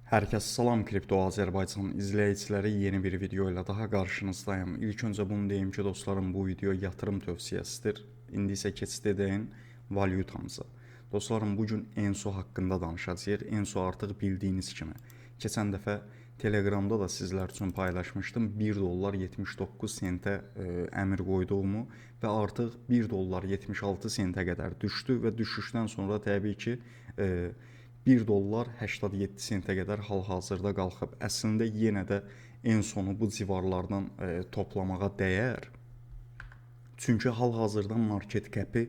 Hər kəs salam Kripto Azərbaycan izləyiciləri, yeni bir video ilə daha qarşınızdayım. İlk öncə bunu deyim ki, dostlarım, bu video yatırım tövsiyəsidir. İndi isə keçid edəyim valyutamıza. Dostlarım, bu gün Enso haqqında danışacağıq. Enso artıq bildiyiniz kimi. Keçən dəfə Telegramda da sizlər üçün paylaşmışdım. 1 dollar 79 sentə əmr qoyduğumu və artıq 1 dollar 76 sentə qədər düşdü və düşüşdən sonra təbii ki, 1 dollar 87 sentə qədər hal-hazırda qalxıb. Əslində yenə də Ensonu bu civarlardan toplamağa dəyər. Çünki hal-hazırda market cap'i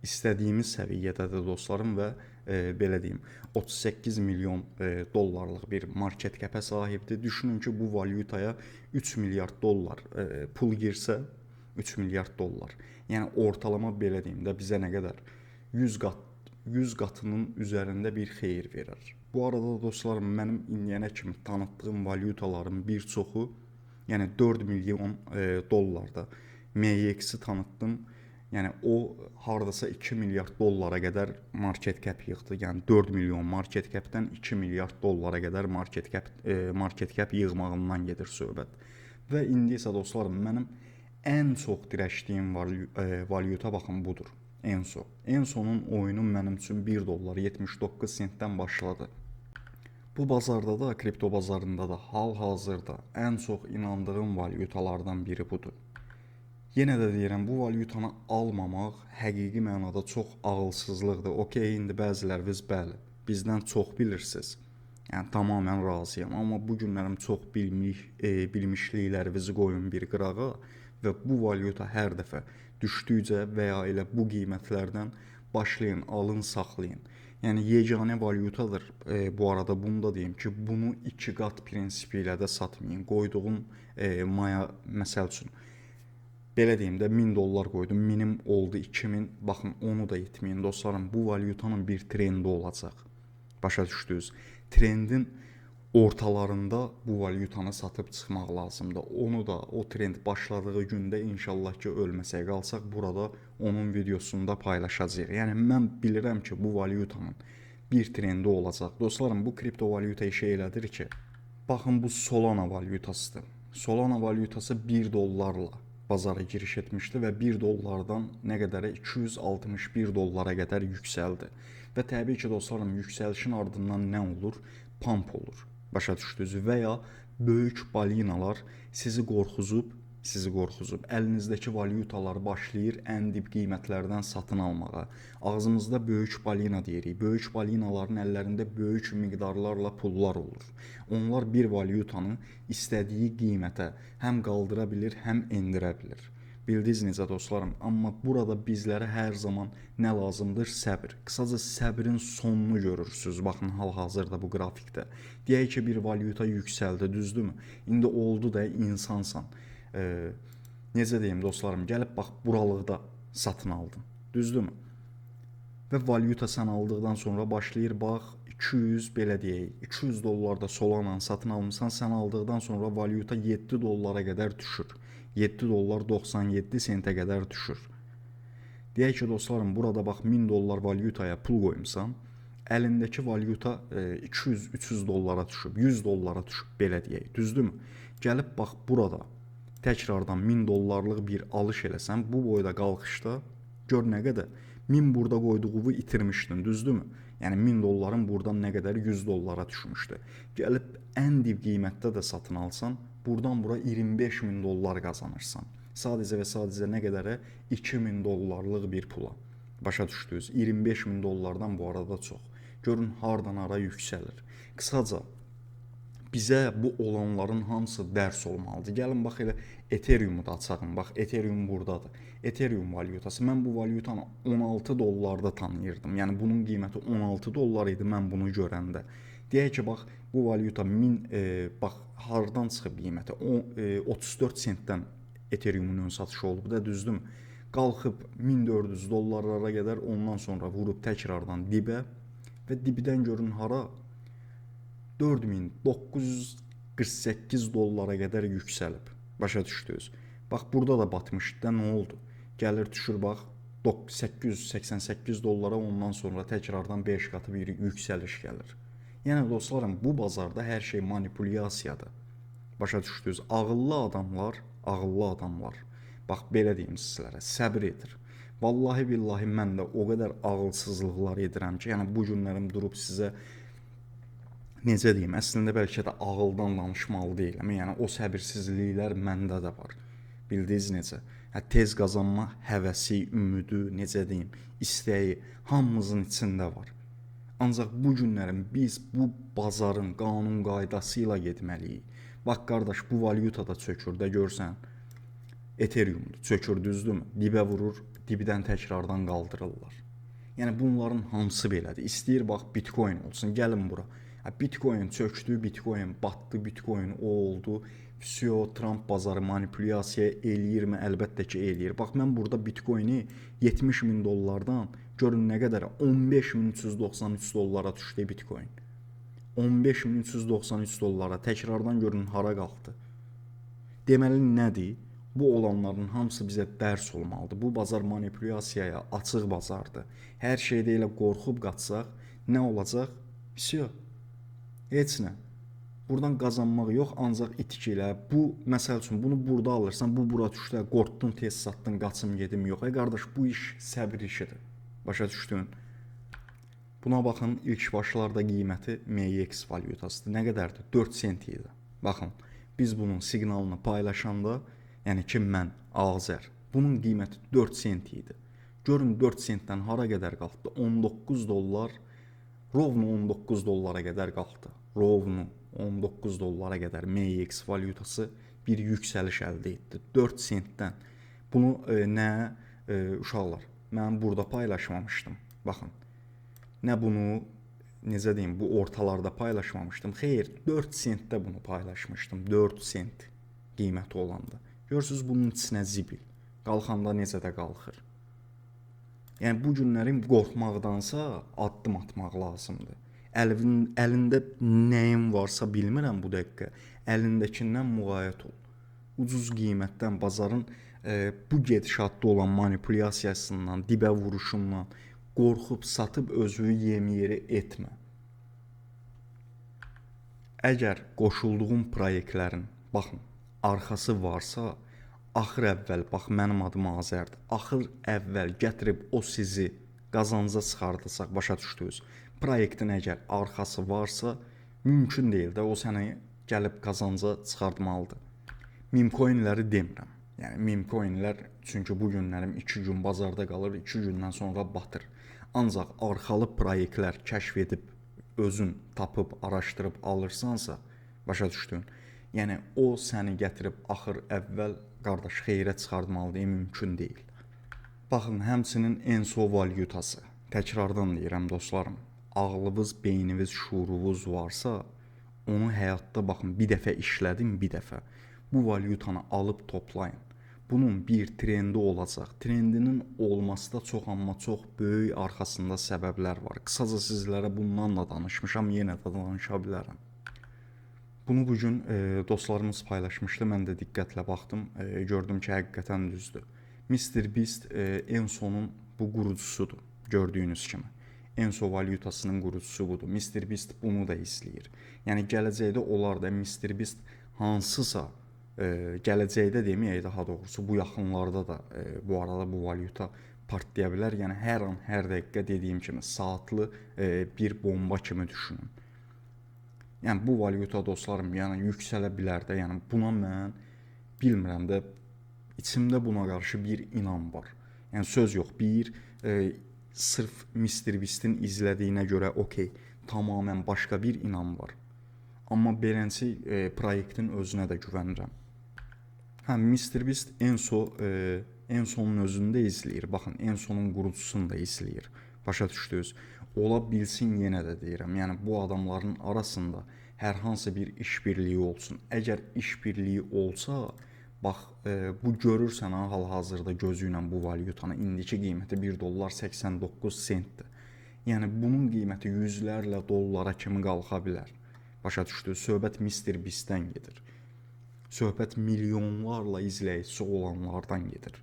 istədiyimiz səviyyədədir dostlarım və belə deyim, 38 milyon dollarlıq bir market cap'ə sahibdir. Düşünün ki, bu valyutaya 3 milyard dollar pul girsə, 3 milyard dollar. Yəni ortalama belə deyim də bizə nə qədər 100 qat 100 qatının üzərində bir xeyir verər. Bu arada dostlarım, mənim indiyənə kimi tanıtdığım valyutaların bir çoxu, yəni 4 milyon dollarda MEXC-i tanıtdım. Yəni o hardasa 2 milyard dollara qədər market cap yığdı. Yəni 4 milyon market cap'dən 2 milyard dollara qədər market cap yığmağından gedir söhbət. Və indi isə dostlarım, mənim ən çox dirəşdiyim valyuta baxın budur. Enso. Ensonun oyunu mənim üçün 1 dollar 79 sentdən başladı. Bu bazarda da, kripto bazarında da hal-hazırda ən çox inandığım valyutalardan biri budur. Yenə də deyirəm, bu valyutanı almamaq həqiqi mənada çox ağılsızlıqdır. Okey, indi bəziləriniz bəli, bizdən çox bilirsiniz. Yəni tamamilə razıyam, amma bu günlərim çox bilmişliklərinizi qoyun bir qırağa və bu valyuta hər dəfə düşdükcə və ya elə bu qiymətlərdən başlayın, alın, saxlayın. Yəni yeganə valyutadır. Bu arada bunu da deyim ki, bunu iki qat prinsipi ilə də satmayın. Qoyduğum maya məsəl üçün belə deyim də 1000 dollar qoydum, minim oldu 2000. Baxın, onu da etməyin dostlarım. Bu valyutanın bir trendi olacaq. Başa düşdünüz? Trendin ortalarında bu valyutanı satıb çıxmaq lazımdır. Onu da o trend başladığı gündə inşallah ki ölməsək qalsaq burada onun videosunu da paylaşacağıq. Yəni mən bilirəm ki, bu valyutanın bir trendi olacaq. Dostlarım, bu kriptovalyuta işi elədir ki, baxın bu Solana valyutasıdır. Solana valyutası 1 dollarla bazara giriş etmişdi və 1 dollardan nə qədərə 261 dollara qədər yüksəldi. Və təbii ki, dostlarım, yüksəlişin ardından nə olur? Pump olur. Başa düşdünüz? Və ya böyük balinalar sizi qorxuzub, əlinizdəki valyutaları başlayır ən dib qiymətlərdən satın almağa. Ağzımızda böyük balina deyirik. Böyük balinaların əllərində böyük miqdarlarla pullar olur. Onlar bir valyutanı istədiyi qiymətə həm qaldıra bilir, həm endirə bilir. Bildiniz necə dostlarım? Amma burada bizlərə hər zaman nə lazımdır? Səbir. Qısaca səbrin sonunu görürsünüz. Baxın hal-hazırda bu qrafikdə. Deyək ki, bir valyuta yüksəldi, düzdürmü? İndi oldu da insansan. Necə deyim dostlarım, gəlib bax buralıqda satın aldın. Düzdürmü? Və valyuta sən aldıqdan sonra başlayır bax 200 belə deyək, 200 dollarda Solana satın almısan, sən aldıqdan sonra valyuta 7 dollara qədər düşür. 7 dollar 97 sentə qədər düşür. Deyək ki, dostlarım, burada bax 1000 dollar valyutaya pul qoymusan, əlindəki valyuta 200-300 dollara düşüb, 100 dollara düşüb belə deyək, düzdürmü? Gəlib bax burada təkrardan 1000 dollarlıq bir alış eləsən, bu boyda qalxışda gör nə qədər 1000 burada qoyduğuvu itirmişdin, düzdürmü? Yəni 1000 dolların buradan nə qədər 100 dollara düşmüşdü. Gəlib ən dib qiymətdə də satın alsan, buradan bura 25 min dollar qazanırsan. Sadəcə və sadəcə nə qədərə? 2000 dollarlıq bir pula. Başa düşdünüz? 25 min dollardan bu arada çox. Görün hardan hara yüksəlir. Qısaca bizə bu olanların hamısı dərs olmalıdır. Gəlin bax elə Ethereum-u da açağım. Bax Ethereum burdadır. Ethereum valyutası. Mən bu valyutanı 16 dollarda tanıyırdım. Yəni bunun qiyməti 16 dollar idi mən bunu görəndə. Deyək ki, bax bu valyuta bax hardan çıxıb qiyməti? 34 sentdən Ethereum-un ön satışı olub da, düzdürmü? Qalxıb 1400 dollarlara qədər, ondan sonra vurub təkrardan dibə və dibdən görün hara 4948 dollara qədər yüksəlib. Başa düşdünüz? Bax burada da batmışdı da, nə oldu? Gəlir düşür bax 888 dollara, ondan sonra təkrardan 5 qatı bir yüksəliş gəlir. Yəni dostlarım, bu bazarda hər şey manipulyasiyadır. Başa düşdünüz? Ağıllı adamlar, ağıllı adamlar. Bax belə deyim sizlərə, səbr edir. Vallahi billahi mən də o qədər ağılsızlıqlar edirəm ki, yəni bu günlərim durub sizə necə deyim, əslində bəlkə də ağıldan danışmalı deyiləm. Yəni o səbirsizliklər məndə də var. Bildiniz necə? Hə, tez qazanma həvəsi, ümidi, necə deyim, istəyi hamımızın içində var. Ancaq bu günlərim biz bu bazarın qanun qaydası ilə getməliyik. Bax qardaş, bu valyuta da çökür də görsən. Ethereumdur, çökür, düzdürmü? Dibə vurur, dibdən təkrardan qaldırırlar. Yəni bunların hamısı belədir. İstəyir bax Bitcoin olsun, gəlin bura. Hə, Bitcoin çökdü, Bitcoin batdı, Bitcoin o oldu. Vsyo, Trump bazarı manipulyasiya eləyirmi? Əlbəttə ki, eləyir. Bax mən burada Bitcoini 70 min dollardan görün nə qədərə 15.393 dollara düşdü Bitcoin. 15.393 dollara təkrardan görün hara qalxdı. Deməli nədir? Bu olanların hamısı bizə dərs olmalıdır. Bu bazar manipulyasiyaya açıq bazardır. Hər şeydə elə qorxub qaçsaq nə olacaq? Vsyo. Heç nə. Buradan qazanmaq yox, ancaq itki ilə. Bu, məsəl üçün, bunu burada alırsan, bu bura düşdü, qorxdun, tez satdın, qaçım gedim, yox. Ey qardaş, bu iş səbir işidir. Başa düşdün? Buna baxın, ilk başlarda qiyməti MX valyutasıdır. Nə qədərdir? 4 sent idi. Baxın, biz bunun siqnalını paylaşanda, yəni ki, mən, Azər, bunun qiyməti 4 sent idi. Görün 4 sentdən hara qədər qalxdı? 19 dollar, rovno 19 dollara qədər qalxdı. Rovno 19 dollara qədər MX valyutası bir yüksəliş əldə etdi. 4 sentdən. Bunu uşaqlar, mən burada paylaşmamışdım. Baxın, nə bunu, necə deyim, bu ortalarda paylaşmamışdım. Xeyr, 4 sentdə bunu paylaşmışdım. 4 sent qiyməti olanda. Görürsünüz, bunun içinə zibil. Qalxanda necə də qalxır. Yəni, bu günlərin qorxmaqdansa addım atmaq lazımdır. Əlində nəyin varsa bilmirəm bu dəqiqə. Əlindəkindən müğayət ol. Ucuz qiymətdən, bazarın bu gedişatda olan manipulyasiyasından, dibə vuruşundan qorxub satıb özünü yem yeri etmə. Əgər qoşulduğum proyektlərin, baxın, arxası varsa, axır əvvəl, bax mənim adım Azərdir, axır əvvəl gətirib o sizi qazanca çıxardacaq, başa düşdünüz. Proyektin əgər arxası varsa, mümkün deyil də o səni gəlib qazanca çıxartmalıdır. Meme coinləri demirəm. Yəni meme coinlər çünki bu günlərim 2 gün bazarda qalır, 2 gündən sonra batır. Ancaq arxalı proyektlər kəşf edib, özün tapıb, araşdırıb alırsansa, başa düşdün. Yəni o səni gətirib axır əvvəl qardaş xeyrə çıxartmalıdır, mümkün deyil. Baxın, həmçinin Enso valyutası. Təkrardan deyirəm dostlarım. Ağlınız, beyniniz, şuurunuz varsa, onu həyatda baxın, bir dəfə işlədim, bir dəfə. Bu valyutanı alıb toplayın. Bunun bir trendi olacaq. Trendinin olması da çox, amma çox böyük arxasında səbəblər var. Qısaca sizlərə bundan da danışmışam, yenə də danışa bilərəm. Bunu bugün dostlarımız paylaşmışdı. Mən də diqqətlə baxdım. Gördüm ki, həqiqətən düzdür. Mr. Beast Ensonun bu qurucusudur, gördüyünüz kimi. Enso valyutasının qurucusu budur. Mr. Beast bunu da izləyir. Yəni gələcəkdə olar da Mr. Beast hansısa gələcəkdə deməyək daha doğrusu bu yaxınlarda da bu arada bu valyuta partlaya bilər. Yəni hər an, hər dəqiqə dediyim kimi saatlı bir bomba kimi düşünün. Yəni bu valyuta dostlarım, yəni yüksələ bilər də. Yəni buna mən bilmirəm də, içimdə buna qarşı bir inam var. Yəni söz yox, bir sırf Mr. Beast'in izlədiyinə görə okey, tamamilə başqa bir inam var. Amma beləncə proyektin özünə də güvənirəm. Hə, Mr. Beast Ensonun özünü də izləyir. Baxın, Ensonun qurucusunu da izləyir. Başa düşdünüz? Ola bilsin, yenə də deyirəm. Yəni bu adamların arasında hər hansı bir işbirliyi olsun. Əgər işbirliyi olsa, bax bu görürsən ha, hal-hazırda gözü ilə bu valyutanı indiki qiyməti 1 dollar 89 sentdir. Yəni bunun qiyməti yüzlərlə dollara kimi qalxa bilər. Başa düşdünüz? Söhbət Mr. Beast'dən gedir. Söhbət milyonlarla izləyicisi olanlardan gedir.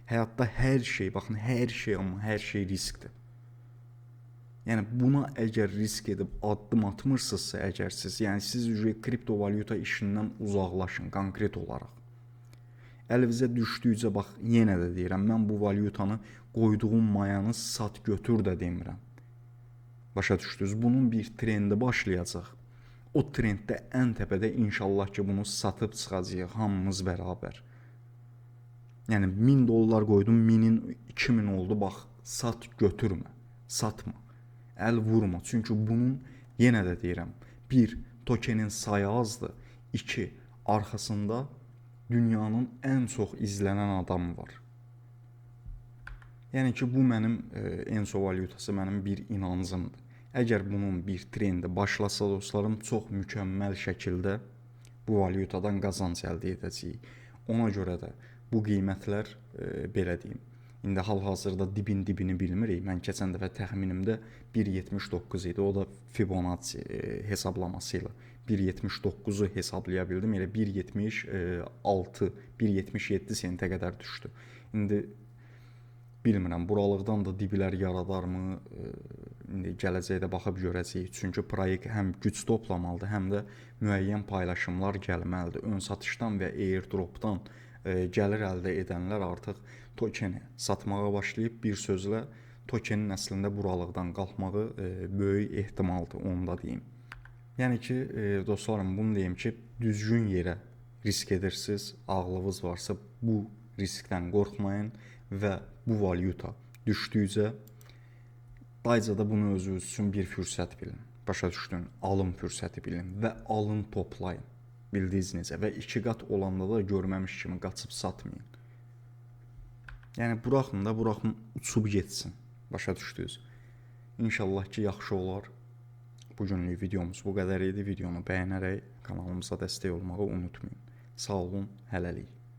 Həyatda hər şey, baxın, hər şey, amma hər şey riskdir. Yəni buna əgər risk edib addım atmırsınızsa, əgər siz, yəni siz kriptovalyuta işindən uzaqlaşın konkret olaraq. Əlinizə düşdükcə, bax yenə də deyirəm, mən bu valyutanı qoyduğum mayanı sat götür də demirəm. Başa düşdünüz? Bunun bir trendi başlayacaq. O trenddə ən təpədə inşallah ki bunu satıb çıxacağıq hamımız bərabər. Yəni 1000 dollar qoydum, 1000-in 2000 oldu, bax sat götürmə, satma. Əl vurma. Çünki bunun, yenə də deyirəm, bir, tokenin sayı azdır, iki, arxasında dünyanın ən çox izlənən adamı var. Yəni ki, bu mənim Enso valyutası mənim bir inancımdır. Əgər bunun bir trendi başlasa dostlarım, çox mükəmməl şəkildə bu valyutadan qazanc əldə edəcəyik. Ona görə də bu qiymətlər, belə deyim, İndi hal-hazırda dibin dibini bilmirik. Mən keçən dəfə təxminimdə 1.79 idi. O da Fibonacci hesablaması ilə 1.79-u hesablaya bildim. Elə 1.76, 1.77 sentə qədər düşdü. İndi bilmirəm, buralıqdan da diblər yaradarmı? İndi gələcəkdə baxıb görəcəyik. Çünki proyekt həm güc toplamalıdır, həm də müəyyən paylaşımlar gəlməlidir. Ön satışdan və airdropdan gəlir əldə edənlər artıq tokeni satmağa başlayıb. Bir sözlə tokenin əslində buralıqdan qalxmağı böyük ehtimaldır, onu da deyim. Yəni ki, dostlarım, bunu deyim ki, düzgün yerə risk edirsiniz, ağlınız varsa bu riskdən qorxmayın və bu valyuta düşdükcə dayıca da bunu özünüz üçün bir fürsət bilin. Başa düşdün, alım fürsəti bilin və alın toplayın. Bildiyiniz necə və iki qat olanda da görməmiş kimi qaçıb satmayın. Yəni buraxın da, buraxın uçub getsin. Başa düşdünüz? İnşallah ki, yaxşı olar. Bugünlük videomuz bu qədər idi. Videonu bəyənərək kanalımıza dəstək olmağı unutmayın. Sağ olun, hələlik.